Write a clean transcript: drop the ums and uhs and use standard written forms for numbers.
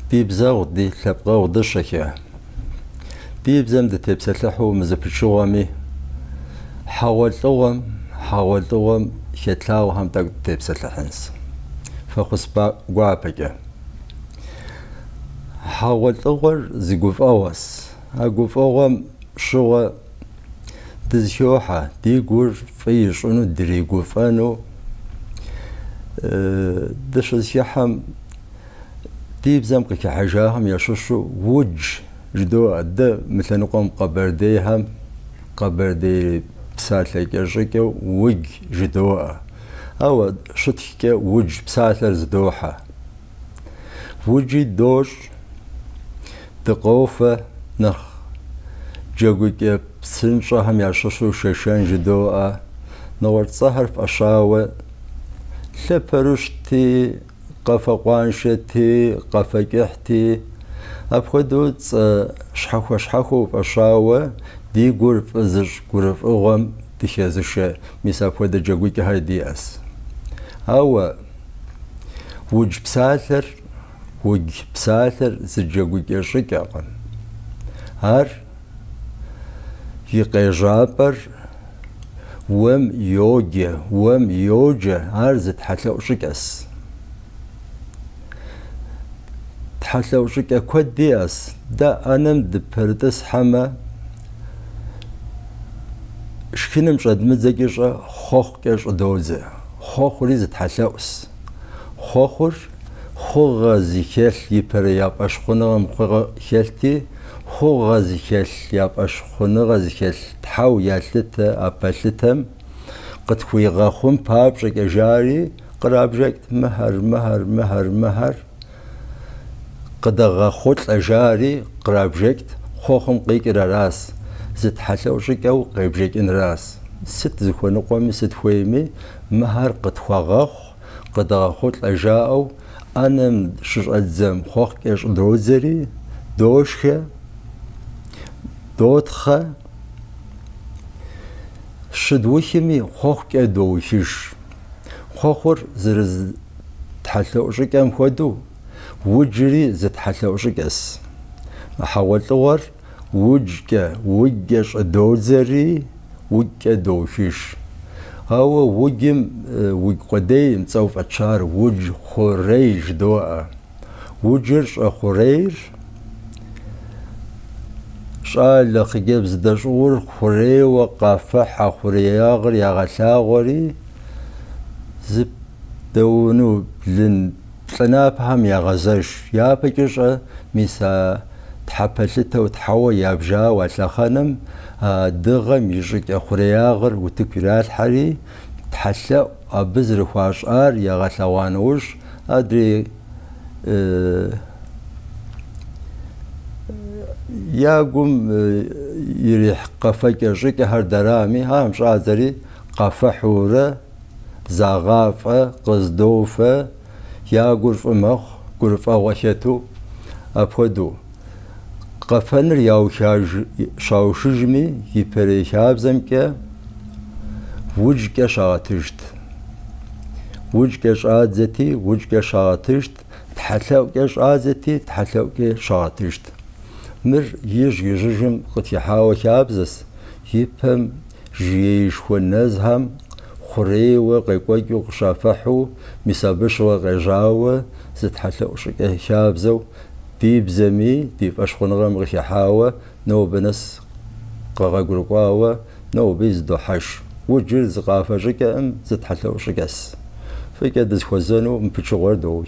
Ди бзэгъу, ди лъэпкъэгъу дыщэхэ. Ди бзэм дытепсэлъыхьу мы зы пычыгъуэми, хьэгъуэлӏыгъуэм, хьэгъуэлӏыгъуэм хэтлъагъуэхэм тӏэкӏу дытепсэлъыхьынс. Фӏэхъус гуапэкӏэ. Хьэгъуэлӏыгъуэр зы гуфӏэгъуэс. А гуфӏэгъуэм щыгъуэ дызэхохьэ, ди гур фӏы ищӏыну, дригуфӏэну дыщызэхыхьэм ди бзэм къыхыхьэжахэм ящыщу удж жыдоӏэ. Дэ мы лъэныкъуэм къэбэрдейхэм къэбэрдей псалъэкӏэ щӏыкӏэу удж жыдоӏэ. Ауэ щытхкӏэ удж псалъэр зыдохьэ. Уджи дощӏ, дыкъофэ, нэхъ джэгукӏэ псынщӏэхэм ящыщу шэшэн жыдоӏэ, нэгъуэщӏ цӏэхэр фӏэщауэ лъэпэрыщти, къафэ къуаншэти, къафэ кӏыхьти, апхуэдэу цӏэ щхьэхуэ-щхьэхуэу фӏэщауэ ди гур фӏы зыщӏ гурыфӏыгъуэм дыхэзышэ мис апхуэдэ джэгукӏэхэр диӏэс. Ауэ Удж псалъэр, удж псалъэр зы джэгукӏэ щӏыкӏэкъым. Ар и къежьапӏэр уэм йоджэ, уэм йоджэ, ар зы тхьэлъэӏу щӏыкӏэс. Тхьэлъэӏу щӏыкӏэ куэд диӏэс. Дэ ӏэнэм дыпэрытӏысхьэмэ, шхыным щӏэдмыдзэкӏи щӏэ хъуэхъукӏэ щӏыдодзэ. Хъуэхъури зы тхьэлъэӏус. Хъуэхъур хъугъэ зыхэлъ ипэрей я фӏэщхъуныгъэм хъугъэ хэлъти, хъугъэ зыхэлъ я фӏэщхъуныгъэ зыхэлъ тхьэу ялъытэ а пэлъытэм къытхуигъэхъун папщӏэкӏэ жари кърабжэкӏт мыхэр, мыхэр, мыхэр, мыхэр къыдэгъэхъулӏэ жари кърабжэкӏт, хъуэхъум къикӏыр арас, зы тхьэлъэӏу щӏыкӏэу къебжэкӏынрас. Сыт зыхуэныкъуэми, сыт хуейми, мыхэр къытхуэгъэхъу, къыдэгъэхъулӏэ жаӏэу ӏэнэм щыщӏэддзэм хъуэхъукӏэ щӏыдодзэри, дошхэ, дотхъэ, щыдухми хъуэхъукӏэ доухыж. Хъуэхъур зэрыз тхьэлъэӏу щӏыкӏэм хуэдэу, уджри зы тхьэлъэӏу щӏыкӏэс. Хьэгъуэлӏыгъуэр уджкӏэ, уджкӏэ щӏыдодзэри, уджкӏэ доухыж. Ауэ уджым удж къудейм цӏэу фӏэтщар удж хъурей жыдоӏэ. Уджыр щӏэхъурейр щӏалэ хъыджэбз зэдэщӏыгъур хъурейуэ къафыхь, а хъуреягъыр ягъэлъагъуэри, зыдэуну блын плӏанэпэхэм ягъэзэж. Япэкӏэ щӏэ мис а тхьэпэлъытэу тхьэуэ ябжауэ а лъэхъэнэм а дыгъэм и щӏыкӏэ хъуреягъыр утыку иралъхьэри, тхьэлъэӏу абы зэрыхуащӏар ягъэлъэгъуа нэужь, адрей я гум ирихь къэфэкӏэ щӏыкӏэхэр дэрами, ахэм щӏадзэри къафыхьурэ загъафӏэ, къыздофэ, я гур фӏы мэхъу, гурыфӏэгъуэ хэту апхуэдэу. Къэфэныр щаухыжми, ипэрей хабзэмкӏэ уджкӏэ щагъэтыжт. Уджкӏэ щӏадзэти, уджкӏэ щагъэтыжт, тхьэлъэӏукӏэ щӏадзэти, тхьэлъэӏукӏэ щагъэтыжт. Мыр ижь-ижьыжым къытхыхьауэ хабзэс, ипэм жыгеишхуэ нэзхэм хъурейуэ къекӏуэкӏыу къыщафыхьу, мис абы щыгъуэ къежьауэ зы тхьэлъэӏу щӏыкӏэ хабзэу ди бзэми ди фӏэщхъуныгъэм къыхыхьауэ нобэ нэс къэгъуэгурыкӏуауэ ноби зыдохьэж. Уджыр зы къафэ щӏыкӏэӏым, зы тхьэлъэӏу щӏыкӏэс. Фӏыкӏэ дызэхуэзэну мы пычыгъуэр доух.